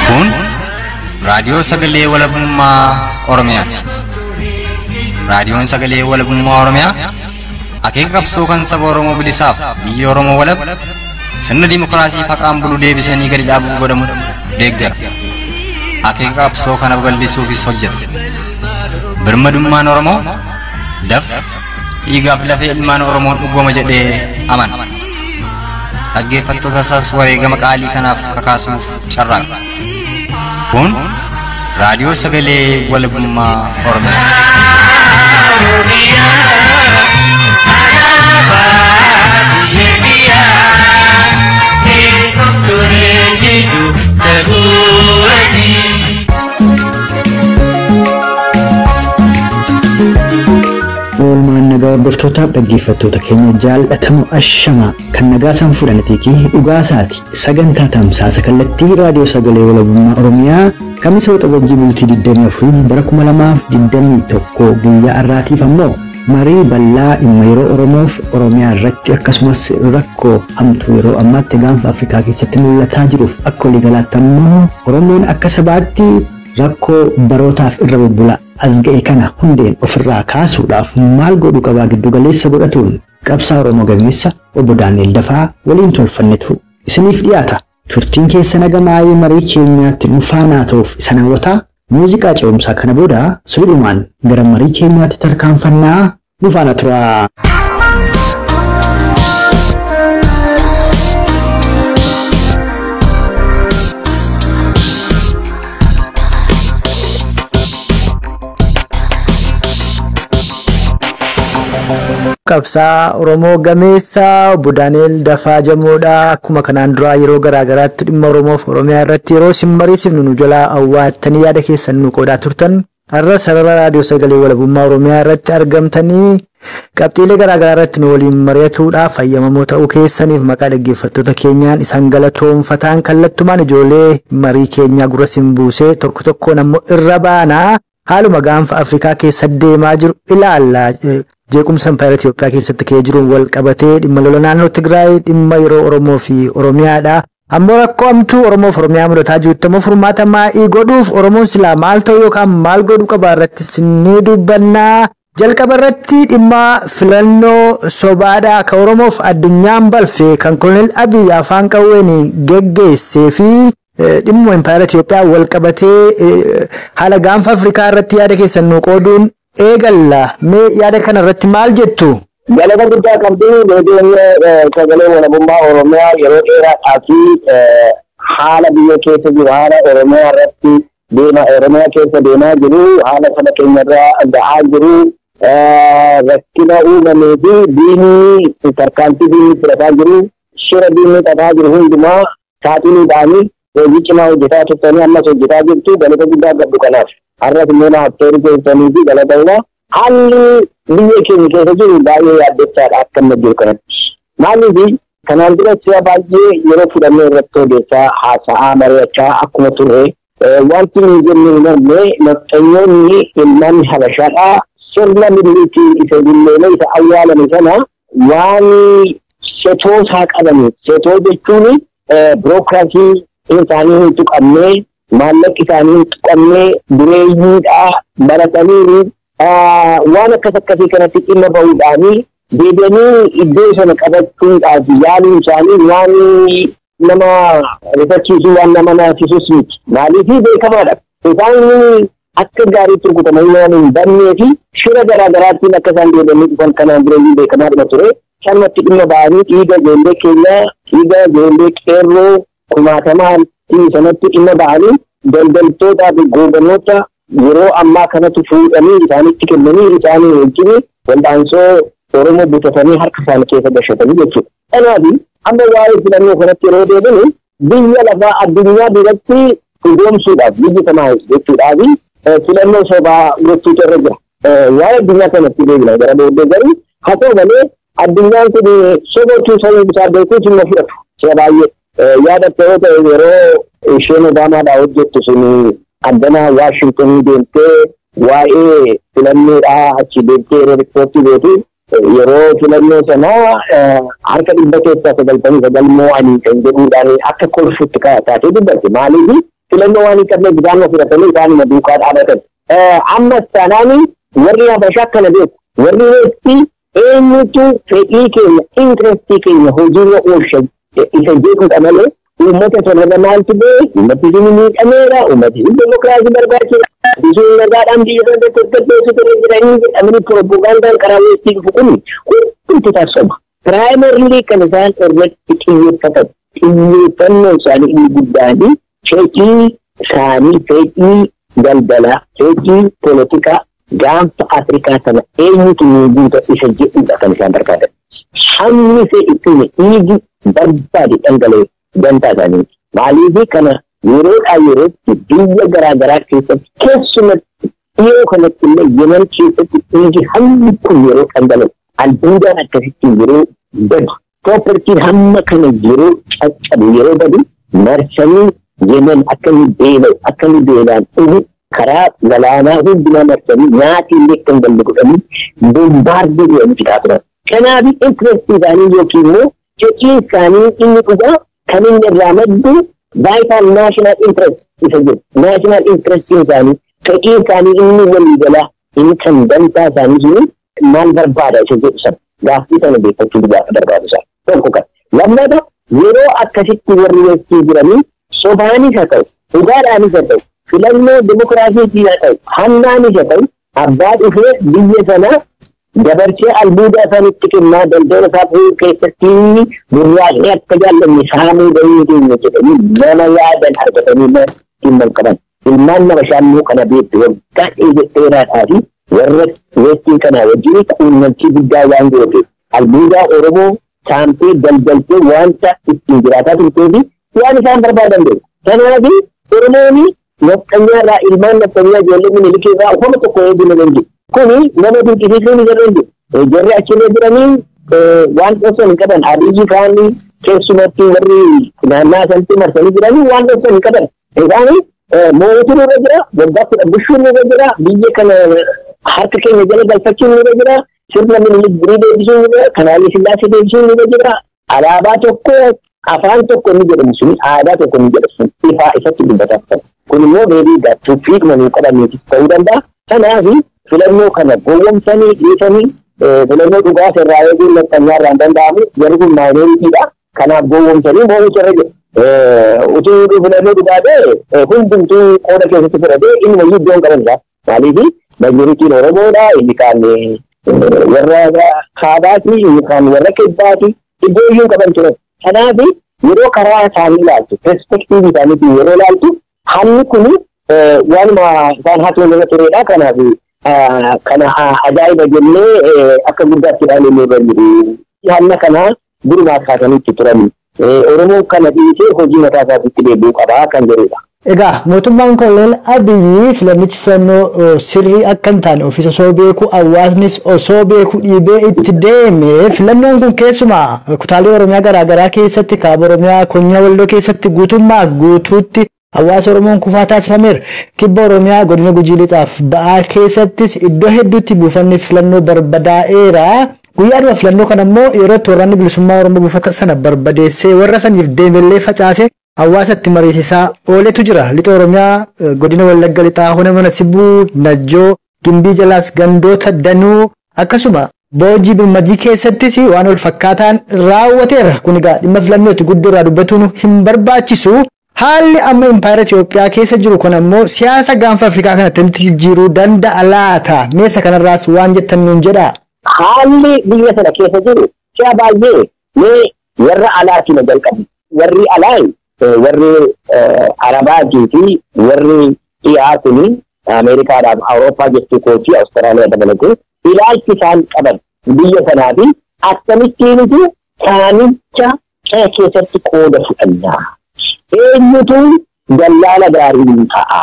Kun raadiyoo sagalee walabummaa Oromiyaati. Raadiyoon sagalee walabummaa Oromiyaa akeeka qabsoo kan saba Oromoo bilisaaf biyya Oromoo walab sirna dimookiraasii faqaan bulu deebisanii gadi dhaabuuf godhamu deeggara. Akeeka qabsoo kana babal'isuufis hojjeta. Birmadummaan Oromoo dafqa dhiigaaf lafee ilmaan Oromoon dhugooma jedhee amana. Dhaggeeffattoota isaas wareegama qaalii kanaaf kakaasuuf carraaqa. Kun raadiyoo sagalee walabummaa Oromiyaati. Oolmaan nagaa hordoftootaaf dhaggeeffattoota keenya jaallatamu ashama kan nagaa isaan fudhanitii dhugaasaati. Sagantaa tamsaasa kallattii raadiyoo sagalee walabummaa Oromiyaa kamisa waxabajjii bultii 24 bara 2021 guyyaa har'aatiif ammoo marii bal'aa dhimma yeroo Oromoof Oromiyaa irratti akkasumas rakkoo hamtuu yeroo ammaatti gaanfa Afrikaa keessatti mul'ataa jiruuf akka waliigalaatti ammoo Oromoon akka sabaatti rakkoo barootaaf irra bubbula as ga'e kana hundeen ofirraa kaasuudhaaf maal godhu qabaa giddu galeessa godhatuun qabsaa Oromoo gameessa obbo Daani'el Dafaa waliin tolfannetu isiniif dhiyaata. Turtiin keessa nagamaayee marii keenyaatti nu faanaa ta'uuf isa hawwataa muuziqaa ce'umsaa kana booda suluudhumaan gara marii keenyaatti tarkaanfannaa nu faana tura. Qabsaa Oromoo gameessa obbo Daani'el Dafaa Jamoodha. Akkuma kanaan duraa yeroo garaa garaatti dhimma Oromoof Oromiyaa irratti yeroo isin mariisifnu nu jalaa awwaattanii yaada keessan nu qoodaa turtan. Har'a sarara raadiyoo sagalee walabummaa Oromiyaa irratti argamtanii qabxiilee garaa garaa irratti nu waliin mari'atuudhaaf fayyamamoo ta'uu keessaniif maqaa dhaggeeffattoota keenyaan isaan galatoomfataan kallattumaan ijoollee marii keenyaa gurra isin buusee tokko tokkoon ammoo irra baanaa haaluma gaanfa Afrikaa keessa deemaa jiru ilaalla. Jeequmsa Impaayera Itoophiyaa keessatti ka'ee jiruun wal qabatee dhimma lola naannoo Tigraay dhimma yeroo Oromoo fi Oromiyaadha. Ammoo rakkoo hamtuu Oromoo fi Oromiyaa mudataa jirutti ammoo furmaata maa'ii godhuuf Oromoon silaa maal ta'u yookaan maal godhuu qaba irratti ni dubbannaa. Jalqaba irratti dhimma filannoo sobaadhaa kan Oromoof addunyaan balfe kan Koloneel Abiy afaan qawween geggeessee fi dhimma Impaayera Itoophiyaa wal qabatee haala gaanfa Afrikaa irratti yaada keessan nu qooduun eegalla. Mee yaada kana irratti maal jettu? Galata guddaa qabdu raadiyoon sagalee walabummaa Oromiyaa yeroo dheeraadhaa fi haala biyya keessa jiru haala Oromiyaa irratti deema Oromiyaa keessa deemaa jiru haala saba keenya irraa ga'aa jiru rakkina uumamee fi diinni tarkaanfii diinni fudhataa jiru shira diinni xaxaa jiru hundumaa saaxiluudhaani hojii cimaa hojjetaa turtanii ammas hojjetaa jirtu galata guddaa qabdu kanaaf. Har'as immoo na affeeruu keessanii fi galata haalli biyya keenya keessa jiru baay'ee yaaddessaadha akka amma jiru kanatti. Maaliif kanaan dura si'a baay'ee yeroo fudhannee irratti odeessaa haasa'aa mari'achaa akkuma turre wanti nuyi jennee hin mormne nafxanyoonni ilmaan Habashaadhaa sirna Miniliikii isa gulleelee isa awwaalame sana waan setoo isaa qabaniif setoo jechuun birookiraasii isaanii hin tuqamne maallaqi isaanii hin tuqamne dureeyyiidhaa baratanii waan akkas akkasii kanatti dhimma bahuudhaanii deebi'anii iddoo sana qabachuudhaaf yaaluun isaanii waan nama rifachiisu waan nama naasisus miti. Maaliif beekamaadha. Isaan akka gaariitti rukutamanii waan hin bannee fi shira garaa garaatiin akka isaan deebi'anii dhufan kanaan durayyuu beekamaadhuma ture. Sanumatti dhimma ba'anii dhiiga ijoollee keenyaa dhiiga ijoollee qeerroo kumaatamaa sanatti dhimma ba'anii daldaltootaa fi goobanoota yeroo ammaa kanatti fuudhanii isaanitti kennanii isaanii wajjin wal'aansoo Oromoo butatanii harka isaanii keessa gashatanii jechuudha. Kanaaf amma waa'ee filannoo kanatti yeroo deebinu biyya lafaa addunyaa biratti dhugoomsuudhaaf biyyi kanaa jechuudhaaf filannoo sobaa gochuutu irra jira. Waa'ee addunyaa kanatti deebina gara booddee garuu haa ta'u malee addunyaan kun sobootuu sabuu isaa beekuus hin fudhatu. Si'a baay'ee yaadatta yoo ta'e yeroo isheen Obaamaadhaa hojjettu sun addana Waashingtonii deemtee waa'ee filannoodhaa achi deemtee yeroo riippoortii gootu Yeroo filannoo sanaa harka 99% mo'anii kan jedhuudhaan akka kolfutti taatee dubbatti. Maaliif filannoo waan hin qabneef isaan fudhatanii isaanuma duukaa dhaabatan. Ammas taanaan warri Habashaa kana beeku. Warri Westii eenyutu fedhii keenya intirestii keenya hojiirra oolcha isa jedhudha malee uummata sanarra maaltu ba'e, uummati sun miidhameera, uummati sun demokiraasii barbaachisa, sun nagaadhaan biyya sana tasgabbeessu ture jiranii jedhamanii piroopagaandaan karaa Westii dhufu kun hundumtu taasifama. Piraayimarlii kan isaan irratti xiyyeeffatan xiyyeeffannoo isaanii inni guddaanii fedhii isaanii, fedhii daldalaa, fedhii poolitikaa gaanfa Afrikaa sana eenyutu nu guuta isa jedhudha kan isaan barbaadan. Hammi fedhi dhiigi barbaade dhangala'e dantaa isaaniiti. Maaliif kana yeroodhaa yerootti biyya garaa garaa keessatti keessumatti dhiyoo kanatti illee Yemen keessatti dhiigi hammi kun yeroo dhangala'u albuudaan akkasitti yeroo badu propertiin hamma kana yeroo caccabu yeroo badu marsanii Yemen akka inni beela'u akka inni beelaan dhumu karaa galaanaa hundumaa marsanii nyaati illee kan galle godhanii bombaardii godhanii fixaa turan. Kanaaf intirestii isaanii yookiin immoo fedhiin isaanii inni dhugaa kan inni irraa maddu vital national interest isa jedhu. National interest isaanii fedhiin isaanii inni waliigalaa inni kan dantaa isaanii sun maal barbaada isa jedhu sana gaaffii sana beekkachuu barbaadu sana. Tokko kan. Lammata yeroo akkasitti warri Westii jiranii sobaanis haa ta'u dhugaadhaanis haa ta'u filannoo demokiraasiitiin haa ta'u hannaanis haa ta'u abbaa dhufee biyya sana dabarsee albuudaa isaanitti kennaa daldala isaa keessatti burraaqee akka jaallanne saamuu dandeenya jedhanii nama yaadan argatanii dhimma hin qaban. Ilmaan nama shaannoo kana beektu waggaa dheeraadhaa fi warra Westiin kanaa wajjin quunnamtii guddaa waan gooteef albuudaa Oromoo saamtee daldaltee wanta ittiin jiraataa turtee fi waan isaan barbaadan beeku. Kanaaf Oromoon nafxanyaa irraa ilmaan nafxanyaa ijoollee Minilikii irraa homa tokko eeguu hin danda'u. Kuni nama dinqisiisuu ni danda'u. Jarri achirra jiranii waan dhoksan hin qaban. Abiyyi kaanii keessumatti warri naannaa sanatti marsanii jiranii waan dhoksan hin qaban. Isaan mootiin irra jira, waggaa 10 bushuun irra jira, biyya kana harka keenya jala galfachuun irra jira, sirna Minilik durii deebisuun irra jira, kan Haayile Sillaasee deebisuun irra jira. Alaabaa tokko afaan tokko inni jedhamu suni aadaa tokko inni jedhamu sun ifaa ifatti dubbataa turan. Kun immoo deebii tuffii dhuma qabaniitis ta'uu danda'a. Kanaaf filannoo kana gowwomsanii dhiisanii filannoo dhugaa irraa eeguun nafxanyaa irraa hin danda'amu. Jarri kun maayinooritiidha. Kanaaf gowwomsanii moo'uutu irra jira. Utuu filannoo dhugaa ta'e hundumtuu qooda keessatti fudhatee inni wayyuu iddoo hin qaban isaa. Maaliif maayinooritiin Oromoodha, inni kaan warra kaabaati, inni kaan warra kibbaati, iddoo iyyuu hin qaban turan. Kanaaf yeroo karaa isaanii ilaaltu, perspektiivii isaaniitiin yeroo ilaaltu hammi kun waanuma isaan hatuun irra turedha. Kanaaf kana ajaa'iba jennee akka guddaatti ilaaluun irra jiru. Hamma kana durumaa kaasanii itti turan. Oromoon kana dhiisee hojii mataa isaatiitti deebi'uu qabaa kan jedhudha. Egaa mootummaan Koloneel Abiyyi filannichi filannoo sirrii akka hin taane ofiis osoo beeku hawaasnis osoo beeku dhiibee itti deeme filannoon kun keessumaa kutaalee Oromiyaa garaagaraa keessatti kaaba Oromiyaa Konyaa Walloo keessatti guutummaa guutuutti hawaasa Oromoon kufaa taasifameera. Kibba Oromiyaa godina Gujii Lixaaf ba'aa keessattis iddoo hedduutti buufanni filannoo barbadaa'eera. Guyyaadhuma filannoo kana immoo yeroo itti waraanni bilisummaa Oromoo buufata sana barbadeessee warra saniif deemellee facaase hawaasatti mariisisaa ooletu jira. Lixa Oromiyaa godina Wallagga Lixaa, Hona Mana Sibuu, Najjoo, Gimbii jalaas gandoota danuu akkasuma Boojii Birmajii keessattis waan wal fakkaataan raawwateera. Kun egaa dhimma filannooti guddoo irraa dubbatuun hin barbaachisu. Haalli amma impaayera Itoophiyaa keessa jiru kun ammoo siyaasa gaanfa Afrikaa kanatti jijjiiruu danda'a laata? Meesa kanarraas waan jettan nuun jedhaa. Haalli biyya sana keessa jiru si'a baay'ee mee warra alaatiin jalqabu. Warri alaa warri Arabaatii fi warri dhiyaa kuni Ameerikaadhaaf Awurooppaa jechuu kootii Awustiraaliyaa dabalatee ilaalchi isaan qaban biyya sanaa fi akkamittiinitu saamicha kana keessatti qooda fudhannaa. Eenyutu dallaala gaarii ta'a?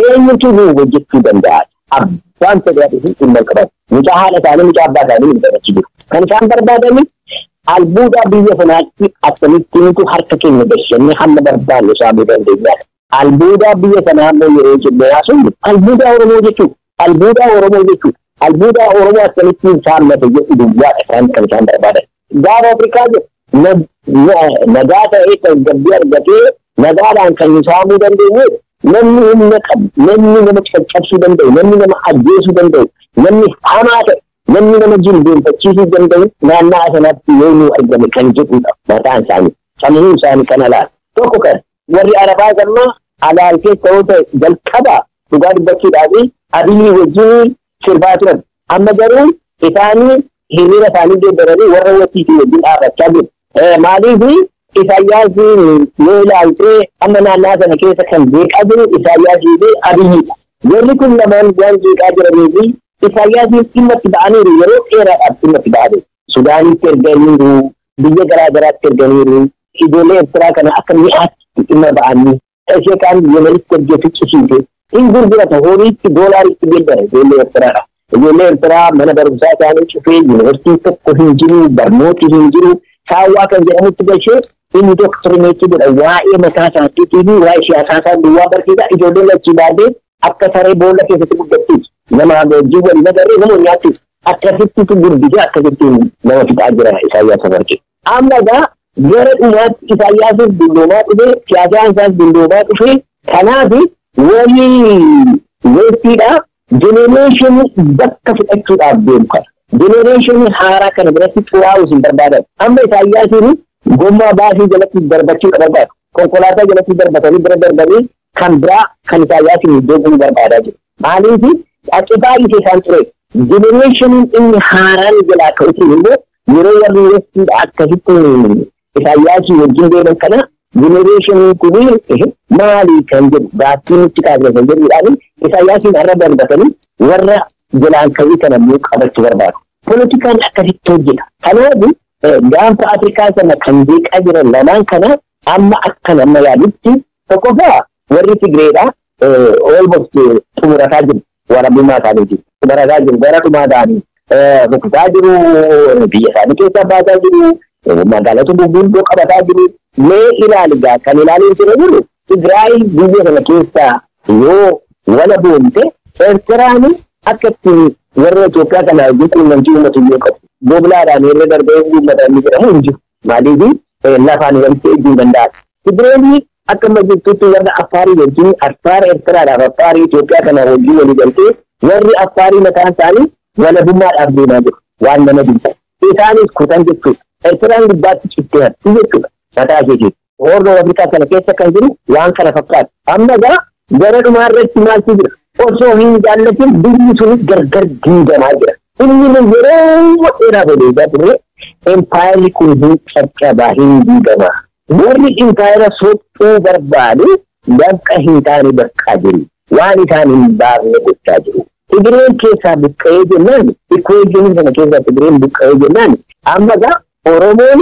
Eenyutu nu hojjechuu danda'a? Abbaan fedhaa dhufu dhimma qaban. Mucaa haadha isaanii mucaa abbaa isaanii hin barbaachuu jiru. Kan isaan barbaadani albuudaa biyya sanaatti akkamittiinitu harka keenya gashannee hamma barbaannu saamuu dandeenya. Albuudaa biyya sanaa immoo yeroo jennee haasofnu albuudaa Oromoo jechuudha. Albuudaa Oromoo jechuudha. Albuuda Oromoo akkamittiin saammate jedhu duwwaadha isaan kan isaan barbaadan. Gaafa Afrikaa jedhu nagaa ta'ee tasgabbii argatee nagaadhaan kan nu saamuu dandeenyu namni humna qabu, namni nama caccabsuu danda'u, namni nama ajjeesuu danda'u, namni hamaa ta'e, namni nama jilbeenfachiisuu danda'u naannaa sanatti yoo nu argame kan jedhudha mataan isaanii. Sammuun isaanii kana laala. Tokko kan warri Arabaa gammaa alaaltee ta'uu ta'e jalqaba dhugaa dubbachuudhaaf Abiyyi wajjin sirbaa turan. Amma garuu isaanii hiriira isaanii deeggaranii warra wasiitii wajjin dhaabachaa jiru. Maaliif Isaayyaasiin yoo ilaaltee amma naannaa sana keessa kan jeeqaa jiru Isaayyaasii fi Abiyyiidha. Warri kun lamaan waan jeeqaa jiranii fi Isaayyaasiin dhimma itti ba'aniiru yeroo dheeraadhaaf dhimma itti ba'aniiru. Sudaanitti erganiiru, biyya garaa garaatti erganiiru, ijoollee Eertiraa kana akka mi'aatti dhimma ba'anii ishee kaan Yemenitti ergee ficcisiise. Hin gurgurata horiitti doolaaritti geeddara ijoollee Eertiraadha. Ijoollee Eertiraa mana barumsaa isaanii cufee yuunivarsiitii tokko hin jiru, barnooti hin jiru, saawwaa kan jedhamutti galchee inni doktirineetti godha waa'ee mataa isaatiitii fi waa'ee siyaasaa isaa duwwaa barsiisa ijoolleen achii baatee akka saree boolla keessatti guddattiiti. Nama wajjin wal nagarree nama nyaattis akkasittitu guddisee akkasitti nama fixaa jira Isaayyaas Afawarqii. Amma egaa gara dhumaatti Isaayyaasis dulloomaa dhufee siyaasaan isaas dulloomaa dhufee kanaaf warri weestiidha jenereeshinii bakka fudhachuudhaaf deemu kana. Jenereeshinii haaraa kana biratti xuraa'uus hin barbaadan. Amma Isaayyaasiin gommaa baasii jalatti darbachuu barbaadu. Konkolaataa jalatti darbatanii bira darbanii kan biraa kan Isaayyaasiin iddoo bu'uu barbaadaa jiru. Maaliif achi baay'isee isaan ture. Jenereeshiniin inni haaraan jalaa ka'utiin immoo yeroo warri weestiidha akkasitti Isaayyaasii wajjin deeman kana jenereeshiniin kun maali kan jedhu gaaffii nutti kaasne kan jedhuudhaan Isaayyaasiin har'a darbatanii warra jalaan ka'ii kana immoo qabachuu barbaadu. Poolitikaan akkasitti hojjeta. Kanaaf gaanfa Afrikaa sana kan jeeqaa jiran lamaan kana amma akka nama yaadutti tokkoffaa warri Tigreedha almost xumurataa jiru waraabummaa isaaniiti. Xumurataa jiru gara dhumaa ta'anii rukutaa jiru biyya isaanii keessaa baasaa jiru magaalota gurguddoo qabataa jiru. Mee ilaali gaa kan ilaaluun ture jiru Tigraay biyya sana keessaa yoo wala boonte Eertiraan akka ittiin warra Itoophiyaa kana wajjin quunnamtii uummatu iyyuu qabu. Goblaadhaan irra darbee uummata inni jedhamu hin jiru. Maaliif lafaan walitti ejjuu hin danda'an. Tigreen akka amma jirtutti warra Affaarii wajjin Affaar Eertiraadhaaf Affaarii Itoophiyaa kana wajjin walii galtee warri Affaarii mataan isaanii walabummaadhaaf deemaa jiru. Waan nama dinqu. Isaanis kutan jechuudha. Eertiraan gubbaatti cittee hafti jechuudha. Mataa isheetiin. Hornoo Afrikaa kana keessa kan jiru waan kana fakkaata. Amma egaa gara dhumaa irratti maaltu jira? Osoo hin jaallatin biyyi sunis gargar diigamaa jira. Inni nu yeroo dheeraa odeessaa turre empaayerri kun hin caccabaa hin diigamaa. Warri empaayera sochuu barbaadu danqa hin taane bakkaa jiru. Waan isaan hin baafne gochaa jiru. Tigreen keessaa buqqa'ee jennaan ikoojiin sana keessaa Tigreen buqqa'ee jennaan amma egaa Oromoon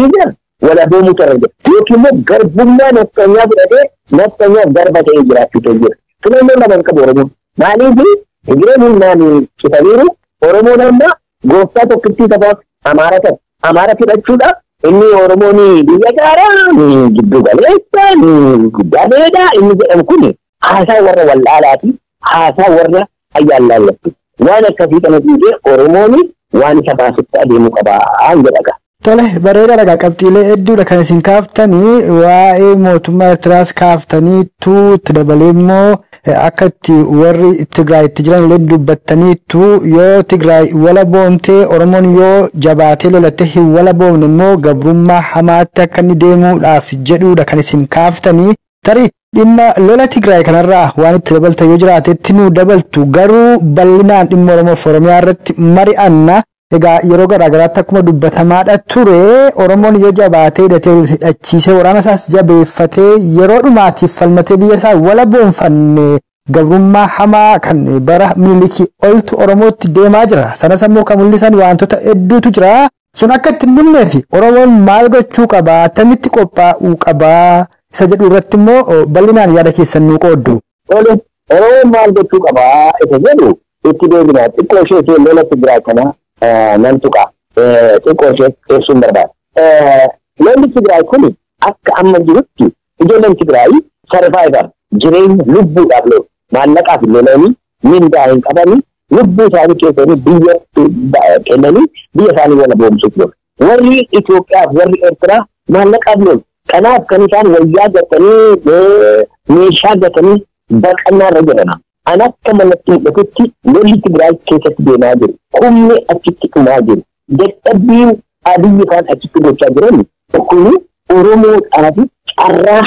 ija walaboomutu irra jira. Yookiin immoo garbummaa nafxanyaa fudhatee nafxanyaaf garba ta'ee jiraachuutu jira. Filannoo lama hin qabu Oromoon. Maaliif Tigreen humnaan citaniiru Oromoon amma gooftaa tokkittii sabaaf Amaara ta'e. Amaara fudhachuudhaaf inni Oromoon biyya gaaraa, ni giddu galeessa, ni guddaa beedaa inni jedhamu kun haasaa warra wallaalaati, haasaa warra ayyaanlaallatti. Waan akkasii kana dhiisee Oromoon waan isa baasutti adeemuu qabaa jedha. Tole bareeda dhagaa qabxiilee hedduudha kan isin kaaftanii waa'ee mootummaa Eertiraas kaaftaniitu itti dabalee immoo akka itti warri Tigraay itti jiran illee dubbattaniitu yoo Tigraay wala boomtee Oromoon yoo jabaatee lolattee hin wala boomne immoo gabrummaa hamaatti akka inni deemuudhaaf jedhuudha kan isin kaaftanii tarii dhimma lola Tigraay kanarraa waan itti dabalta yoo jiraatetti nu dabaltu garuu bal'inaan dhimma Oromoo fi Oromiyaa irratti mari'anna. Egaa yeroo garaa garaatti akkuma dubbatamaadha ture Oromoon yoo jabaatee hidhatee hidhachiisee waraana isaas jabeeffatee yeroo dhumaatiif falmatee biyya isaa wala boonfanne gabrummaa hamaa kan bara Minilikii oltu Oromootti deemaa jira. Sanas immoo kan mul'isan wantoota hedduutu jira. Sun akka itti hin dhumneef Oromoon maal gochuu qabaa? Attamitti qophaa'uu qabaa? Isa jedhu irratti immoo bal'inaan yaada keessan nuu qooddu. Oromoon maal gochuu qabaa? Isa jedhu itti deebina. Xiqqoo ishee lola Tigraay kana nan tuqa. Xiqqoo ishee ibsuun barbaada. Lolli Tigraay kun akka amma jirutti ijoolleen Tigraay sarvaayivar jireenya lubbuudhaaf lolu. Maallaqaaf hin lolanii, mindaa hin qabanii, Lubbuu isaanii keessanii biyya kennanii biyya isaanii wala boomsuuf lola. Warri Itoophiyaaf warri Eertiraa maallaqaaf lolu. Kanaaf kan isaan wayyaa gatanii meeshaa gatanii baqannaa irra jiran. An akka mallattii mul'atutti lolli Tigraay keessatti deemaa jiru. Humni achitti dhumaa jiru. Dadhabbiin Abiyyi faan achitti gochaa jiran kun Oromoodhaaf carraa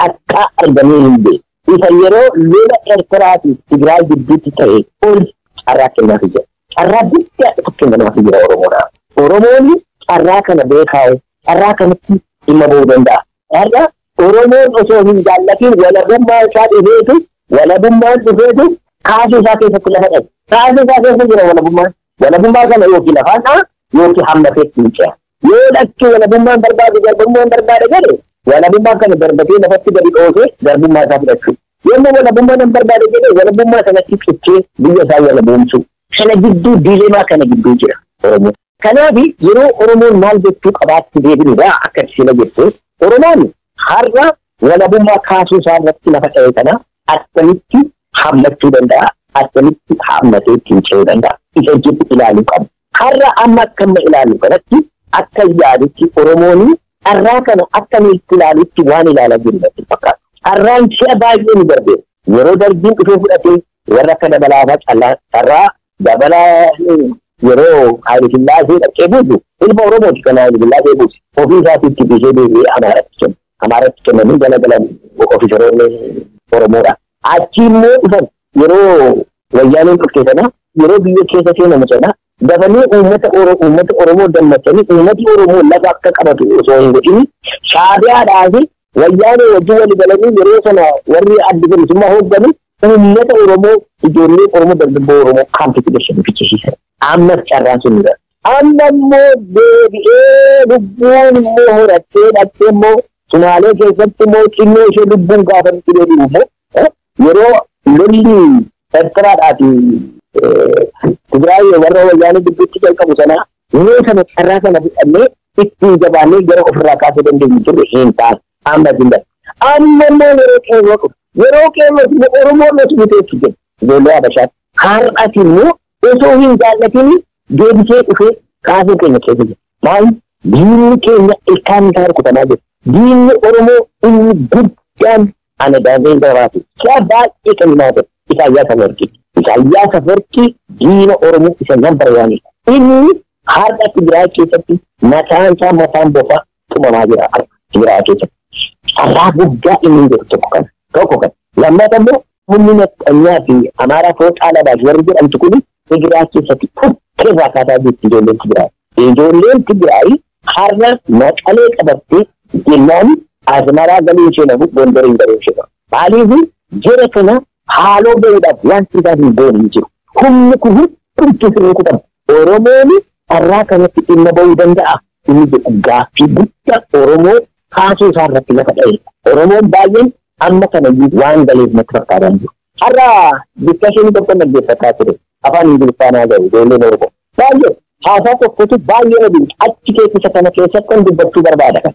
akka argamee hin beeku. Isa yeroo lola Eertiraa fi Tigraay gidduutti ta'e ol carraa kennaafii jira. Carraa guddaa tokko kennaafii jira Oromoodhaaf. Oromoonni carraa kana beekaa'u, carraa kanatti dhimma ba'uu danda'a. Har'a Oromoon osoo hin jaallatiin walabummaa isaa dhufeetu, walabummaan dhufeetu kaasuu isaa keessatti lafa dhabe. Kaasuu isaa keessa jira walabummaan. Walabummaa kana yookiin lafaan dha'a yookiin hammatee ittiin ce'a. Yoo lachuu walabummaan barbaadu garbummaan barbaada jedhe walabummaa kana darbatee lafatti gadi dhoosee garbummaa isaa fudhachuu. Yommuu walabummaa nan barbaade jedhe walabummaa sanatti cichee biyya isaa walaboomsuu. Kana gidduu diilemaa kana gidduu jira Oromoon. Kanaaf yeroo Oromoon maal jechuu qabaatti deebinudha akka sila jettu Oromoon har'a walabummaa kaasuu isaa irratti lafa dha'e kana akkamitti hammachuu danda'a, akkamitti hammatee ittiin ce'uu danda'a. Isa jedhu ilaaluu qabu. Har'a amma akka amma ilaalu kanatti akka yaadutti Oromoon carraa kana akkamitti ilaalutti waan ilaalaa jiru natti fakkaata. Carraan si'a baay'ee ni darbe. Yeroo darbiin dhufee fudhatee warra akka dabalaafaa carraa dabalaa yeroo Haayile Sillaasee dhaqee buusu ilma Oromooti kan Haayile Sillaasee buuse. Ofii isaatiitti dhiisee deebi'ee Amaaratti kenna. Amaaratti kennanii galagalan ofiisaroonni Oromoodha. Achi immoo dhufan yeroo wayyaaneen dhufte sana yeroo biyya keessa seenamu sana dafanii uummata Oromoo dammaqsanii uummati Oromoo lafa akka qabatu osoo hin godhin Shaabiyaadhaa fi wayyaanee wajjin walii galanii yeroo sana warri adda bilisummaa hoogganu uummata Oromoo ijoollee Oromoo dargaggoo Oromoo kaampitti gashanii fichisiisan. Ammas carraan sun ni jira. Amma immoo deebi'ee lubbuun immoo horattee dhaqxee immoo Sumaalee keessatti immoo xinnoo ishee lubbuun gaafa nutti deebi'u immoo yeroo lolli Eertiraadhaa fi Tigraay warra wayyaanee gidduutti jalqabu sana yeroo sana carraa sana fudhannee ittiin jabaannee gara ofirraa kaasuu dandeenyu turre hin taane. Amma hin darbe. Amma immoo yeroo qeerroo dhufu. Yeroo qeerroo immoo Oromoon osoo biteessu jedhu ijoollee Habashaatti. Har'as immoo osoo hin jaallatin deebisee dhufee kaasuu keenya keessa jira. Maal diinni keenya ilkaan isaa rukutamaa jira. Diinni Oromoo inni guddaan ana daandii gabaatu. Si'a baay'ee kan himaa ture. Isaayyaas Afawarqii. Isaayyaas Afawarqii diina Oromoo isa nambara waanidha. Inni har'a Tigraay keessatti mataan isaa mataan bofa tumamaa jira Tigraay keessatti. Carraa guddaa inni jiru tokko kana. Tokko kana. Lammataa immoo humni nafxanyaa fi Amaaraa fooxaa labaas warri jedhamtu kun Tigraay keessatti irraa kaasaa jirti ijoolleen Tigraay. Ijoolleen Tigraay har'a Maqalee qabattee jennaan Asmaraa galuu ishee nafu Gondoriin galuu ishee nafu. Maaliif jira kana haaloo bahuudhaaf wanti isaan hin goone hin jiru. Humni kun hundumtuu sirrii kutama. Oromoon carraa kanatti dhimma bahuu danda'a. Inni jedhu gaaffii guddaa Oromoo kaasuu isaa irratti lafa dha'e. Oromoon baay'een amma kana waan galeef natti fakkaataa jiru. Har'a diskashinii tokko dhaggeeffataa ture. Afaan Ingiliffaan haa ga'u ijoolleen Oromoo. Baay'ee haasaa tokkotu baay'ee na dinqa. Achi keessa isa kana keessatti kan dubbachuu barbaada.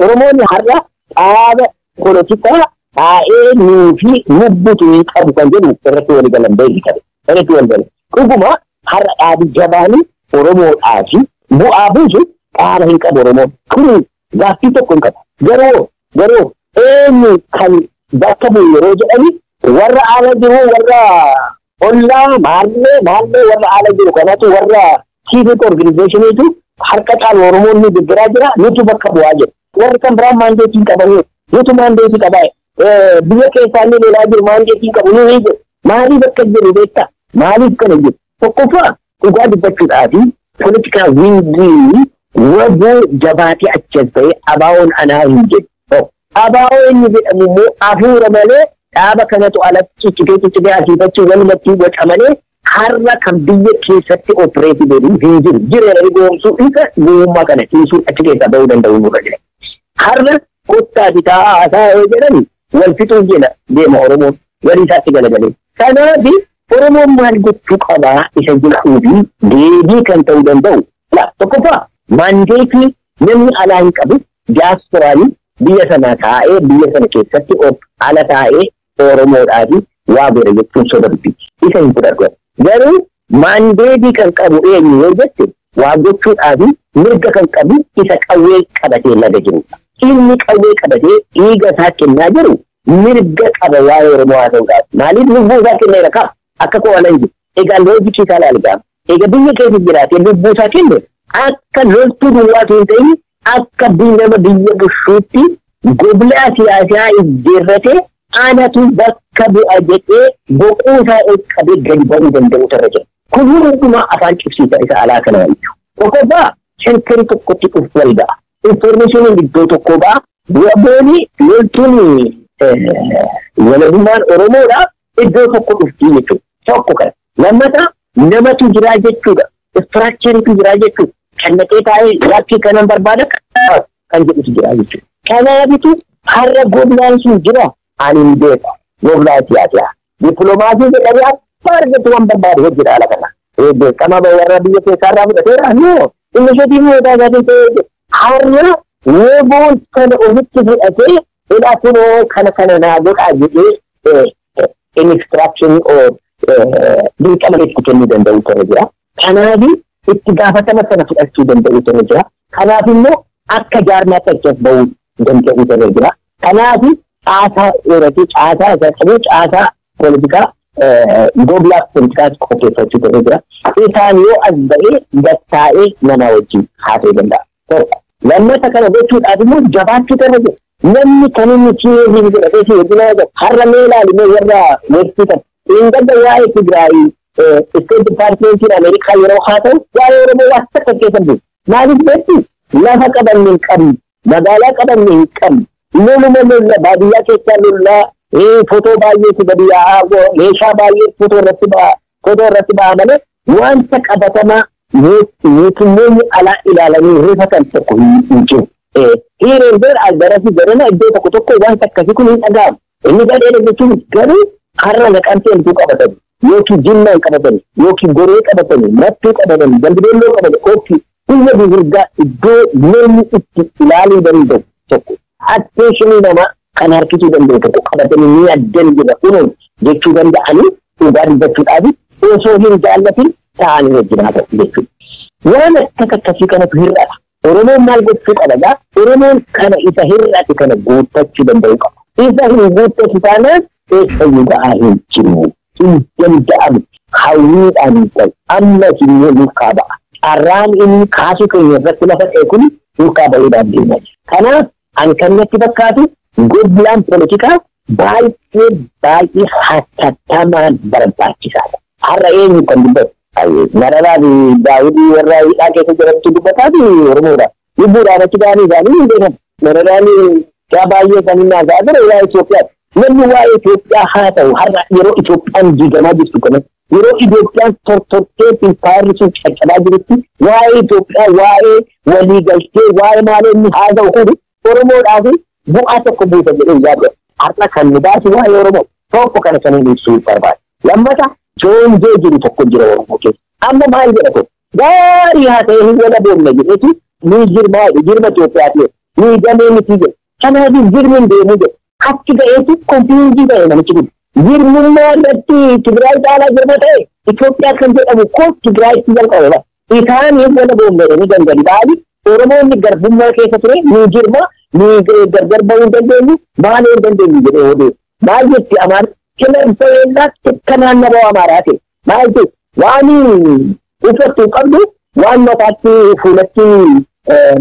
Oromoon har'a dhaaba polotikaa taa'ee nuu fi lubbutu hin qabu kan jedhu irratti walii galan beeku qabe. Irratti walii galan. Dhuguma har'a dhaabi jabaanii Oromoodhaa fi bu'aa buusu dhaaba hin qabu Oromoon. Kun gaaffii tokko hin qabu. Garuu eenyu kan bakka bu'u yeroo jedhani warra ala jiru warra ollaa maallee warra ala jiru kanatu warra civic organizationiitu harka caalu Oromoon nu deeggaraa jira nutu bakka bu'aa jira. Warri kan biraan maandeetii hin qaban nutu maandeetii qabaa. Biyya keessaa inni lolaa jiru maandeetii hin qabu nu hin jiru. Maaliif akka jiru beektaa? Maaliif kana jiru? Tokkoffaa dhugaa dubbachuudhaa fi poolitikaa wingii waboo jabaatee achi as ta'ee ABO'n anaa hin jedhu. ABO inni jedhamu immoo hafuura malee dhaaba kanatu alatti ciccitee asiifachuu walumatti waca malee har'a kan biyya keessatti opereetii godhu hin jiru. Jireenya goomsuu isa gowwummaa kana dhiisuu achi keessaa bahuu danda'u nurra jira. Har'a kottaa bitaa haasaa yoo jedhani wal fixuuf jedha deema Oromoon walii isaatti galagalee. Kanaaf Oromoon maal gochuu qabaa isa jedhuu fi deebii kan ta'uu danda'u. Tokkoffaa maandeetii namni alaa hin qabu diyaaspooraan biyya sana taa'ee biyya sana keessatti of ala taa'ee Oromoodhaaf waa godha jechuun soba dubbichi. Isa hin fudhatu. Garuu maandeetii kan qabu eenyu yoo jette waa gochuudhaaf mirga kan qabu isa qawwee qabatee laga jirudha. Inni qawwee qabatee dhiiga isaa kennaa jiru mirga qaba waa'ee Oromoo haasa'uudhaaf. Maaliif lubbuu isaa kenneera qaba? Akka koo ala hin jiru. Egaa loojikii isaa ilaali. Egaa biyya keessa jiraatee lubbuu isaa kenne akka loltuu duwwaatu hin ta'in akka nama biyya bushuutti goblaa siyaasaa ijjeerratee anatu bakka bu'a jedhee boquu isaa ol qabee gadi ba'uu danda'u irra jira. Kun hundumaa afaan cibsiisa isa alaa kana jechuudha. Tokkoffaa shantarii tokkotti dhufu wal ga'a. Infoormeeshiniin iddoo tokko ba'a. Bu'aa loltuun walabummaan Oromoodhaaf iddoo tokko dhufti jechuudha. Tokko kana. Lammataa namatu jira jechuudha. Istiraakchariitu jira jechuudha. Kan naqee taa'ee lakkii kanan barbaada kan jedhutu jira jechuudha. Kanaafitu har'a goblaan sun jira ani hin beeku. Goblaa siyaasaa. Dippiloomaasii jedhamee akka argatu waan barbaade hojjedha ala kana. Beekama warra biyya keessaa irraa fudhateera. Noo inni mootaa isaatiin ta'ee har'a woboon kana ofitti fudhatee ilaa kunoo kana kana naa godhaa jedhee instruction or dirqama itti kennuu danda'u ta'ee jira. Kanaaf itti gaafatama sana fudhachuu danda'u ta'ee jira. Kanaaf immoo akka jaarmaatti achas bahuu danda'u ta'ee jira. Kanaaf caasaa horatee caasaa isaa qabu caasaa poolitikaa goblaaf poolitikaas qopheeffachuu ta'ee jira. Isaan yoo as ba'ee gattaa'ee nama wajjin haasa'uu danda'a. Tokko. Lammata kana gochuudhaaf immoo jabaachuu ta'ee jira. Namni kan inni si'eefi godhatee si wajjin haasa'u har'a mee ilaali mee warra weessisan. Ingadda waa'ee Tigraay State Departmentiin Ameerikaa yeroo haasa'u waa'ee Oromoo waan takka keessa hin jiru. Maaliif beektu lafa qabanne hin qabnu, magaalaa qabanne hin qabnu, loluma lolla baadiyyaa keessaa lollaa footoo baay'eetu gadi yaa'aa meeshaa baay'ee footoo irratti ba'a malee wanta qabatamaa mootummoonni alaa ilaalanii rifatan tokko hin jiru. Hiireen bira algarasi garana iddoo tokko tokko wanta akkasii kun hin dhaga'amu. Inni gadheedha jechuun garuu har'a naqamtee hedduu qabatani yookiin jimmaan qabatani yookiin goree qabatani mattuu qabatani dambidolloo qabatani yookiin biyya gurguddaa iddoo namni itti ilaaluu danda'u tokko atteeshinii namaa kan harkisuu danda'u tokko qabatanii ni addan jedha kunuun jechuu danda'anii dhugaa dubbachuudhaaf osoo hin jaallatin ta'anii wajjin haasa'u jechuudha. Waan akkas akkasii kanatu hir'ata. Oromoon maal gochuu qaba gaa? Oromoon kana isa hir'ate kana guuttachuu danda'u qaba. Isa hin guuttatu taanaan eessayyuu ga'aa hin jiru. Hin danda'amu. Hawwiidhaan hin ta'u. Ammas immoo duukaa ba'a. Carraan inni kaasuu keenya irratti lafa ta'e kun duukaa ba'uudhaan deema. Kanaaf ani kan natti fakkaatu goblaan poolitikaa baay'ee baay'ee hatattamaan barbaachisaadha. Har'a eenyu kan dubbatu? Mararaa fi Daawudii warra hidhaa keessa jirantu dubbataa fi Oromoodha. Lubbuudhaan achi ba'anii isaanii hin beekamu. Mararaan yaa baay'ee kan inni haasa'aa jira waa'ee Itoophiyaati. Namni waa'ee Itoophiyaa haa ta'u har'a yeroo Itoophiyaan diigamaa jirtu kanatti yeroo Itoophiyaan tortortee impaayerri sun caccabaa jirutti waa'ee Itoophiyaa waa'ee waliigaltee waa'ee maaloo inni haasa'u kun Oromoodhaaf bu'aa tokko buusa jedhee yaadu. Har'a kan nu baasu waa'ee Oromoo tokko kana saniin ibsuu barbaada. Lammata joonjee jiru tokko jira Oromoo keessa. Amma maal jedha kun gaarii haa ta'e hin wala boonna jedhetu ni jirmaa jirma Itoophiyaati ni damee miti jedhe. Kanaaf jirmi hin deemu jedhe. Achi ga'eetu konfiyuuzii ta'e namichi kun. Jirmummaa irratti Tigraay caalaa jirma ta'e Itoophiyaa kan jedhamu kun Tigraayitti jalqabama. Isaan hin wala boonna jedhanii gangadi ba'anii Oromoonni garbummaa keessa ture ni jirma ni gargar bahuu hin dandeenyu maaloo hin dandeenyu jedhee odeessu. Maal jetti amaan qilleensa kanaan nama amaaraa ta'e. Maal jetti waan uffattu qabdu waan mataatti fuulatti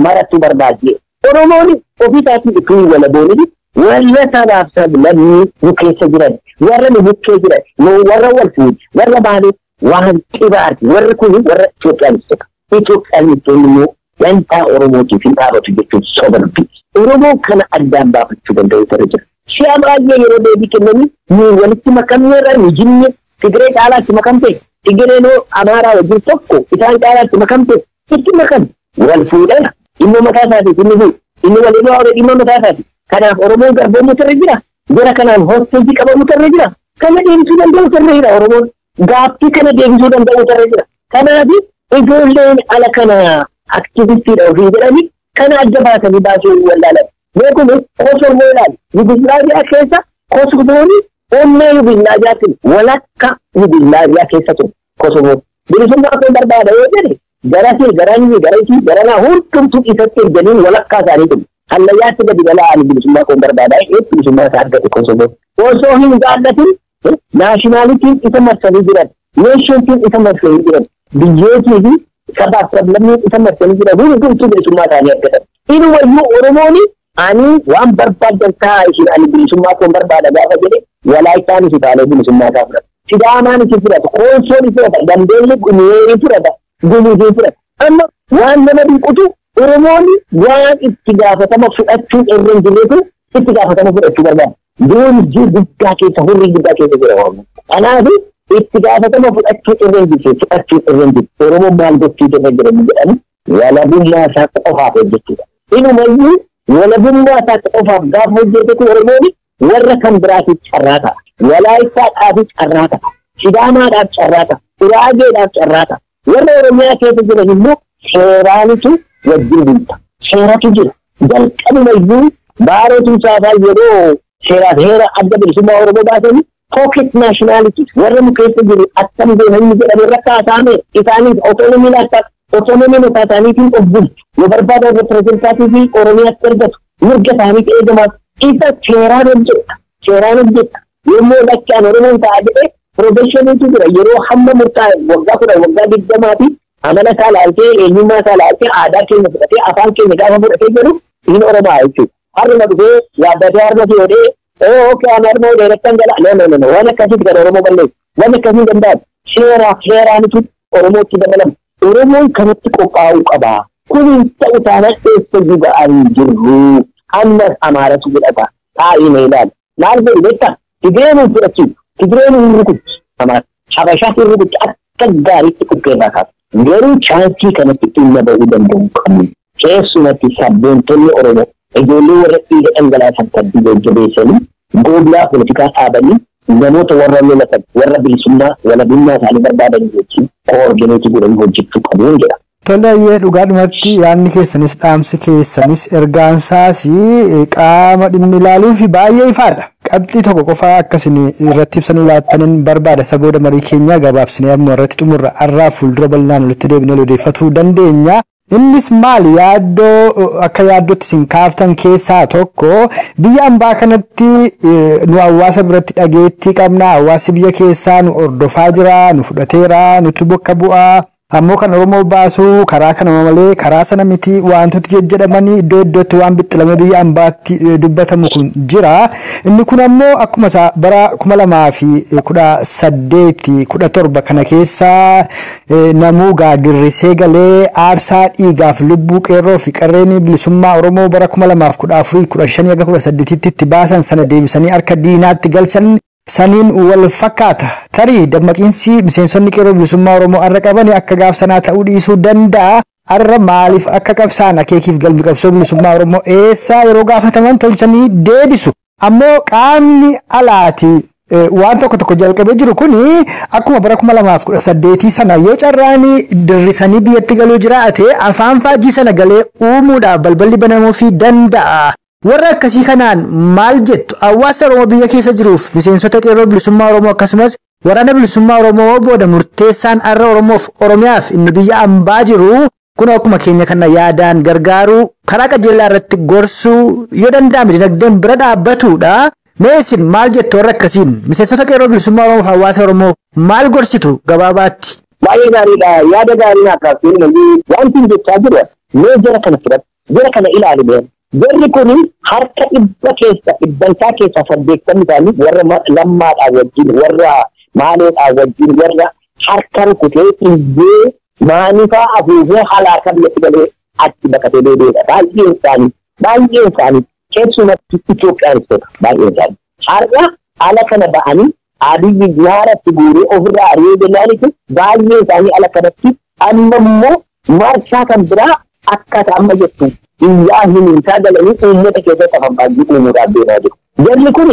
marattu barbaadde. Oromoon ofii isaatii utuu hin walaboonini warra sabaaf sablammii nu keessa jiran warra nu bukkee jiran warra wal fuudhu warra baale waan xibaarti warri kun warra Itoophiyaanistota. Itoophiyaanistoonni immoo dantaa Oromootiif hin dhaabatu jechuun soba dubbii. Oromoon kana addaan baafachuu danda'u irra jira. Si'a baay'ee yeroo deebii kennanii nu walitti makamneerra nu jinne Tigree caalaatti makamte Tigreenoo Amaaraa wajjin tokko isaan caalaatti makamte itti makame wal fuudhan dhimma mataa isaatiif inni fuudhu inni waliin waa dhimma mataa isaati. Kanaaf Oromoon garboomuu irra jira. Jara kanaan hosteejii qabamuu irra jira. Kana deebisuu danda'u irra jira Oromoon. Gaaffii kana deebisuu danda'u irra jira. Kanaaf ijoolleen ala kana aktivistiidha ofii jedhanii kana adda baasanii baasuu wallaalan. Beekuun Kosovo ilaali. Yugoslaaviyaa keessa Kosovoon onnee Yugoslaaviyaatiin walakka Yugoslaaviyaa keessa ture. Kosovo. Bilisummaa koo barbaada yoo jedhe garasii garanni garasii garanaa hundumtuu isatti erganii walakkaa isaanii dhumu. Hallayyaatti gadi galaa ani bilisummaa koo barbaada eetti bilisummaa isaa argate Kosovo. Osoo hin gaallatin naashinaalitiin isa marsanii jiran, neeshintiin isa marsanii jiran, biyyootii fi sabaaf sablammiin isa marsanii jiran hundumtuu bilisummaa isaanii argatan. Inumayyuu Oromoon ani waan barbaadan ta'a isin ani bilisummaa koo barbaada gaafa jedhe Walaayittaan isin taalee bilisummaa isaa fudhata. Sidaamaan isin fudhata, Koonsoon isin fudhata, Gambeelli Gumiyeerii fudhata, Gumuuzii fudhata. Amma waan nama dinqutu Oromoon waan itti gaafatama fudhachuu irra hin jirretu itti gaafatama fudhachuu barbaada. Leenjii guddaa keessa, hurrii guddaa keessa jira Oromoon. Kanaaf itti gaafatama fudhachuu irra hin jirre, fudhachuu irra hin jirre. Oromoon maal gochuu irra jira jedhamu walabummaa isaa qofaaf hojjechuudha. Inumayyuu walabummaa isaa qofaaf gaafa hojjetetu Oromoon warra kan biraatiif carraa ta'a. Walaayittaadhaafis carraa ta'a. Sidaamaadhaaf carraa ta'a. Uraageedhaaf carraa ta'a. Warra Oromiyaa keessa jiran immoo seeraanitu wajjin bulta. Seeratu jira. Jalqabumayyuu Baaroo Tumsaa yeroo seeraaf heera adda bilisummaa Oromoo baasanii pocket nationality warra nu keessa jiru akkam deemanii jedhame irratti haasa'ame isaaniif autonomy laata autonomy mataa isaaniitiin of bulchu yoo barbaadan representaatiivii Oromiyaatti argatu mirga isaaniif eegamaaf isa seeraan hojjeta seeraan hojjeta yommuu lakkaan Oromoon ta'a jedhee probationiitu jira yeroo hamma murtaa'e waggaa 10 waggaa 20 fi amala isaa laaltee eenyummaa isaa laaltee aadaa keenya fudhatee afaan keenya gaafa fudhatee jedhu hin Oromaa jechuudha. Harma dhufee yaabbatee harma fi hodhee okay ani harma hodhee rakkan gala no no no waan akkasitti kan Oromoo balleessu waan akkasii hin danda'amu seeraaf seeraanitu Oromootti dabalama. Oromoon kanatti qophaa'uu qaba. Kun hin ta'u taanaan eessa ga'anii jirru ammas Amaaratu godhata taa'ii na ilaali. Maal godhu beektaa? Tigreen hin fudhachiisu. Tigreen hin rukutti. Amaara Habashaa hin rukutti akka gaariitti qopheerraa kaasa. Garuu chaansii kanatti dhimma ba'uu danda'u qabnu. Keessumatti sabboontonni Oromoo ijoollee warra dhiiga dhangalaasan kan biyya jabeessanii gooblaa poolitikaa dhaabanii namoota warra lolatan warra bilisummaa walabummaa isaanii barbaadan wajjin koordineetii godhanii hojjechuu qabu jedha. Toleeyyee dhugaadhumatti yaadni keessanis dhaamsi keessanis ergaansaas qaama dhimmi ilaaluu fi baay'ee ifaadha. Qabxii tokko qofaa akkasin irratti ibsanuu laattaniin barbaada. Isa booda marii keenya gabaabsinee amma irratti xumurra har'aa fuuldura bal'inaan walitti deebinee odeeffatuu dandeenya. Innis maali yaaddoo akka yaaddootti isin kaaftan keessaa tokko biyya ambaa kanatti nu hawaasa biratti dhageettii qabna. Hawaasi biyya keessaa nu hordofaa jira, nu fudhateera, nutu bakka bu'aa. Ammoo kan Oromoo baasuu karaa kana malee karaa sana miti wantooti jejjedhamanii iddoo iddootti waan bixxilame biyya ambaatti dubbatamu kun jira. Inni kun ammoo akkuma isaa bara 2018 17 kana keessa namuu gaagirrisee galee aarsaa dhiigaaf lubbuu qeerroo fi qarreen bilisummaa Oromoo bara 2014 15 hanga 18 itti baasan sana deebisanii harka diinaatti galchan saniin wal fakkaata. Tarii dammaqiinsi miseensonni qeerroo bilisummaa Oromoo har'a qaban akka gaaf sanaa ta'uu dhiisuu danda'a. Har'a maaliif akka qabsaan akeekiif galmi qabsoo bilisummaa Oromoo eessaa yeroo gaafataman tolchanii deebisu. Ammoo qaamni alaati waan tokko tokko jalqabee jiru kuni akkuma bara 2018 sana yoo carraanii dirrisanii biyyatti galuu jiraate afaan faajjii sana galee uumuudhaaf balballi banamuufii danda'a. Warra akkasii kanaan maal jettu? Hawaasa Oromoo biyya keessa jiruuf miseensota qeerroo bilisummaa Oromoo akkasumas waraana bilisummaa Oromoo booda murteessaan har'a Oromoof Oromiyaaf inni biyya ambaa jiru kun akkuma keenya kana yaadaan gargaaruu karaa qajeelaa irratti gorsuu yoo danda'ame dinagdeen bira dhaabbatudha. Mee isin maal jettu warra akkasiin miseensota qeerroo bilisummaa Oromoof hawaasa Oromoo maal gorsitu gabaabaatti? Baay'ee gaariidha. Yaada gaarii naa kaastee wanti jechaa jiru mee jara kana fudhadhu jara kana ilaali mee. Jarri kun harka dhibba keessa dhibbantaa keessa 80 isaanii warra lammaadhaa wajjin warra maaloodhaa wajjin warra harka rukutee iyyee maanifaa afuufee halaaka biyyatti galee achi baqatee deebi'edha. Baay'een isaanii keessumatti Itoophiyaanistota baay'een isaanii. Har'a ala kana ba'anii Abiyyi jihaaratti guuree ofirraa ari'ee jennaanitti baay'een isaanii ala kanatti amma immoo marsaa kan biraa akkaataa amma jettu iyyaa himiinsaa galanii uummata keessatti afaan baay'ee uumuudhaaf deemaa jiru. Jarri kun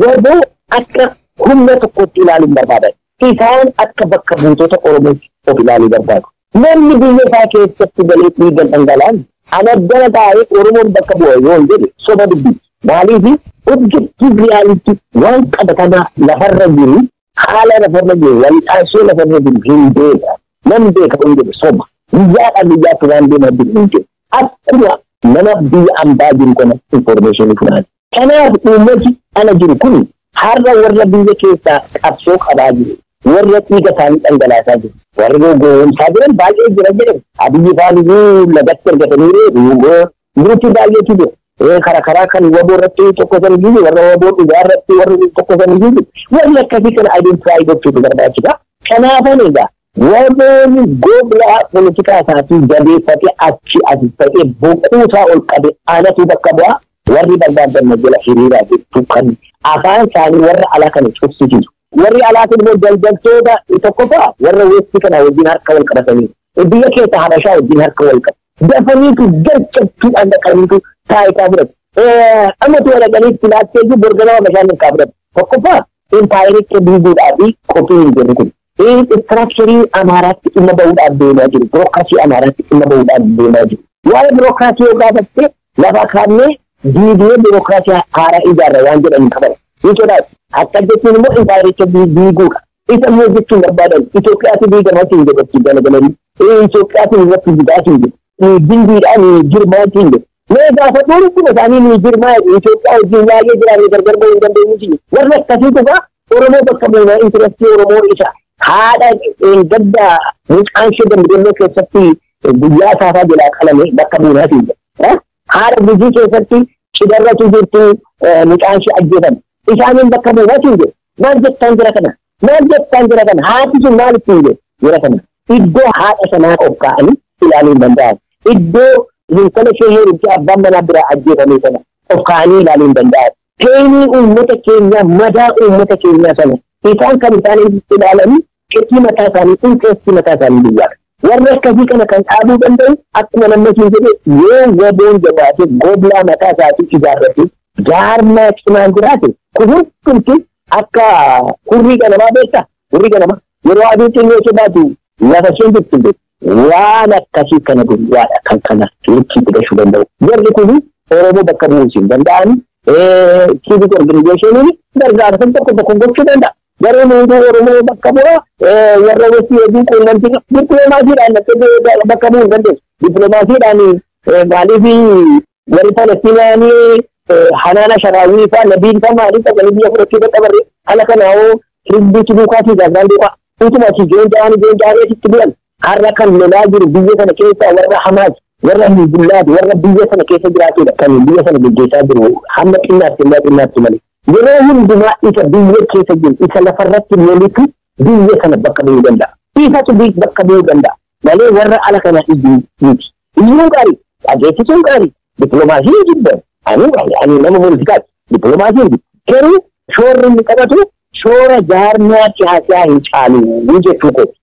warra akka humna tokkotti ilaaluu hin barbaadan. Isaan akka bakka buutota Oromootti of ilaaluu barbaadu. Namni biyya isaa keessatti galee dhiigan dhangala'an anaddana taa'ee Oromoon bakka bu'a yoo hin jedhe soba dubbii. Maaliif objective reality waan qabatamaa lafarra jiru Haala lafarra jiru wal'aansoo lafarra jiru hin beeka. Nan beeka kun jedhu soba. Guyyaadhaa guyyaatti waan deemaa jiru hin jiru. Akkuma nama biyya ambaa jiru kana information funaana. Kanaaf uummati ala jiru kun har'a warra biyya keessaa qabsoo qabaa jiru. Warra dhiiga isaanii dhangalaasaa jiru. Warri gowwoomsaa jiran baay'ee jira jedhamu. Abiyyi faanii lagatti argatanii nuti baay'eetu jira. Karaa kan waboo irratti tokko san jiru, warra waboo dhugaa irratti warri tokko san jiru. Warri akkasii kana identify gochuutu barbaachisa. Kanaafan egaa waboon goblaa poolitikaa isaatii jabeeffatee achi as ta'ee boquusaa ol qabe anatu bakka bu'aa warri barbaadan jala hiriiraa jechuu kan afaan isaanii warra alaa kana cufsisiisu. Warri alaa kun immoo daldaltoota tokkoffaa warra weestii kana wajjin harka wal qabatanii biyya keessa Habashaa wajjin harka wal qabu. Dafaniitu garcabtuudhaan dhaqaniitu taayitaa fudhatu. Ammatu dhaqanii itti laattee jiru borganama Habashaan harkaa fudhatu. Tokkoffaa impaayericha diiguudhaa fi qophii hin jirru kun. Istiraakcharii Amaaraatti dhimma bahuudhaaf deemaa jiru. Birookiraasii Amaaraatti dhimma bahuudhaaf deemaa jiru. Waa'ee birookiraasii yoo gaafatte lafa kaannee diignee birookiraasii haaraa ijaarra waan jedhan qaban. Ni sodaatu. Akka jechuun immoo impaayericha diiguudha. Isa immoo jechuun barbaadan Itoophiyaatti diigamaa siin jedhu achi galagalanii. Itoophiyaatti irratti diigaa siin jedhu. Dindiidhaan jirmaa siin jedhu. Mee gaafa dhuunfuma isaanii ni jirmaa Itoophiyaa wajjin baay'ee jiraanne gargar bahuu hin dandeenyu siin. Warri akkasii dhugaa Oromoo bakka bu'uura intirestii Oromoo isa haadha gadda mucaan ishee Dambidolloo keessatti guyyaa saafaa jalaa qalame bakka bu'uuraa siin jedhu. Haadha Gujii keessatti cidarratu jirtu mucaan ishee ajjeefame. Isaaniin bakka bu'uuraa siin jedhu. Maal jettaan jira kana? Maal jettaan jira kana? Haati sun maal ittiin jedhu jira kana? Iddoo haadha sanaa of kaa'anii ilaaluu hin danda'an. Iddoo intala ishee heerumtee abbaan manaa biraa ajjeefame sana of kaa'anii ilaaluu hin danda'an. Teenii uummata keenyaa madaa uummata keenyaa sana isaan kan isaan ilaalanii fedhii mataa isaanii intirestii mataa isaanii biyyaadha. Warri akkasii kana kan dhaabuu danda'u akkuma namni siin jedhe yoo waboon jabaate goblaa mataa isaatii ijaarrate jaarmaa cimaan jiraate kun hundumti akka hurrii ganamaa beektaa? Hurrii ganamaa yeroo aduun xinnoo ishee baatu lafa isheen jirtu hin beektu. Waan akkasii kana guyyaadha kan kana likkii fudhachuu danda'u. Warri kun Oromoo bakka bu'uus hin danda'an. Civic organizationiin gargaarsa tokko tokko gochuu danda'a. Garuu nuti Oromoo bakka bu'aa warra westii wajjin quunnamtii dippiloomaasiidhaan bakka bu'uu hin dandeessu. Dippiloomaasiidhaan maaliif warri Palestinaanii Hanaana Sharaawii fa'aa Nabiin fa'aa maaliif dhaqanii biyya fudhachuu dadhabarre haala kanaa hoo hizbiitu duukaa fi gaazaan duukaa utuma asii joonja'anii joonja'anii asitti bu'an har'a kan lolaa jiru biyya sana keessa warra Hamaas warra Hizbullaati warra biyya sana keessa jiraatudha kan biyya sana geggeessaa jiru hamma xinnaatti illee xinnaatti malee. Yeroo hundumaa isa biyya keessa jiru isa lafarratti lolitu biyya sana bakka bu'uu danda'a. Isatu bakka bu'uu danda'a. Malee warra ala kanaa iyyuu miti. Iyyuu gaarii, dhageessisuun gaarii, dippiloomaasiin jibban. Ani nama poolitikaati. Dippiloomaasiin jibba. Garuu shoorri inni qabatu shoora jaarmiyaa siyaasaa hin caalu jechuu kooti.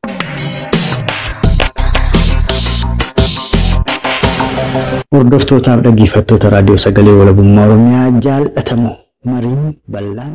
Hordoftootaaf dhaggeeffattoota raadiyoo sagalee walabummaa Oromiyaa jaallatamoo mariin bal'aan